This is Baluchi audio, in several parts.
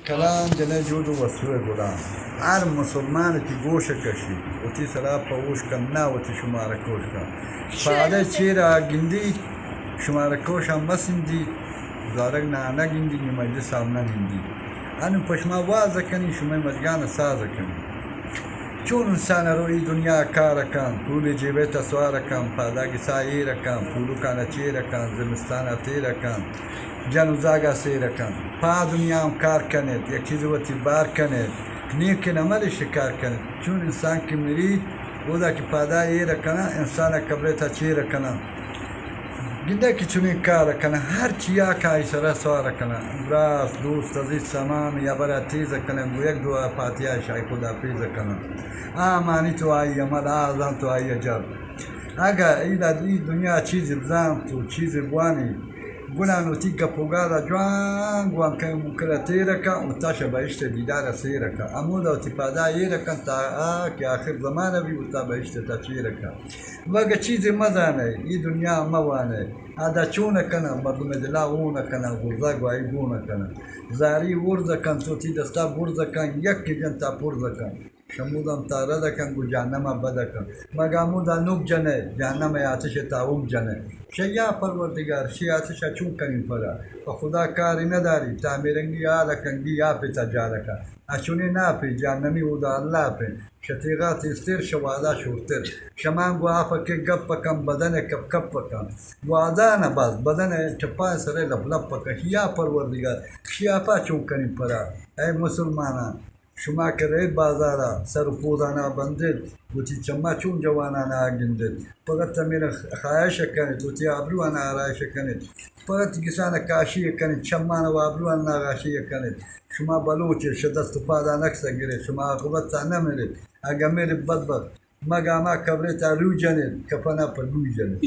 کلام جنئے جود و وسوئے گلام۔ ہر مسلمان وتی گوش کشی، وتی سرا پہ ہوش کن، نہ وتی شمار کوش کن۔ پادے چیرا گندی، شمار کوشا مسندی، زارگ نہ نہ گندی، نی مجلسا نہ نندی۔ انو پہ شما واز کنی، شمئے مجگان ساز کنی۔ چون انسان رو ای دنیا کار کن، پول جیبے تا سوار کن، پادا گسا ایر کن، پولکان چیر کن، زمستان تیر کن، جن و زاگا سیر کن۔ پا دنیا ہم کار کنیت، یک چیز وتی بار کنیت، نیکین عمل شکار کنیت۔ چون انسان کہ مریت، اودا کہ پادا ایر کنن، انسان قبر تا چیر کنن۔ گندئے کہ چنین کار کنن، ہر چیا کہ آئی سرا سوار کنن، براس، دوست، عزیز، سامان یا برا تیز کنن، گو یک دعا فاتحہ شاہی خدا پیز کنن۔ آ مانی تو آئی عمل، آ زان تو آئی اجر۔ اگہ ای دا ای دنیا چیزی بزان تو چیزی بوانی، گناہ نوتی گپ و گالا جوان گوان کن، منکر تیر کن، و تا شہ بہشت دیدار سیر کن۔ ہمودا وتی پادا ایر کن تا آ کہ آخر زمانہ بی، و تا بہشت تا چیر کن۔ و اگہ چیزے مزانئے، ای دنیا مہ وانئے، ادا چون کنن، مردم دلا اون کنن، غرزا گواہی گون کنن۔ زاری ورز کن، تو تی دستا برز کن، یک جن تا پرز کن۔ شمودم تا رد کن، گو جہنم بد کن۔ مگہ ہمودا نوک جنئے، جہنم آتش تا ہم جنئے۔ شیا پروردگار، شی آتشا چون کنی پدا؟ پہ خدا کاری نداری، تا میرنگی حال کن، گی آپ تا جال کن۔ اچونی ناپی جہنمی اودا اللہ پہ۔ شتیغا تیزتر، شوادا شورتر۔ شمان گو آپ کہ گپ کن، بدن کپ کپ کن۔ گوادا نہ باز، بدن ٹپا سرے لپ لپ کن۔ یا پروردگار، شی آپا چون کنی پدا؟ اے مسلمانان، شما کہ رئیت بازارا، سر و پودانا بندیت، وتی چما چون جوانانا گندیت۔ فقط تمیر خواہش کنیت، وتی آبروانا آرائش کنیت۔ فقط گسانا کاشی کنیت، چمانا و آبروانا ناغاشی کنیت۔ شما بلوچ، شہ دست و پادا نکس گریت، شما عاقبت تا نہ مریت۔ اگہ مریت بدبخت، مگہ ہما قبرے تا رو جنیت، کپنا پہ گو جنیت۔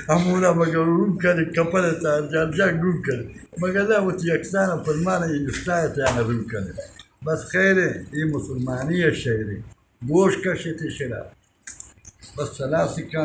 ہمودا مگہ رو کنیت، کپن تا جان جان گو کنیت۔ مگہ نہ وتی اکسانا پرمانا یہ نشتایت یا نہ رو کنیت۔ بس خیرے، یہ مسلمانی ہے شعرے۔ گوش کشیت شرا۔ بس سلاسی کن۔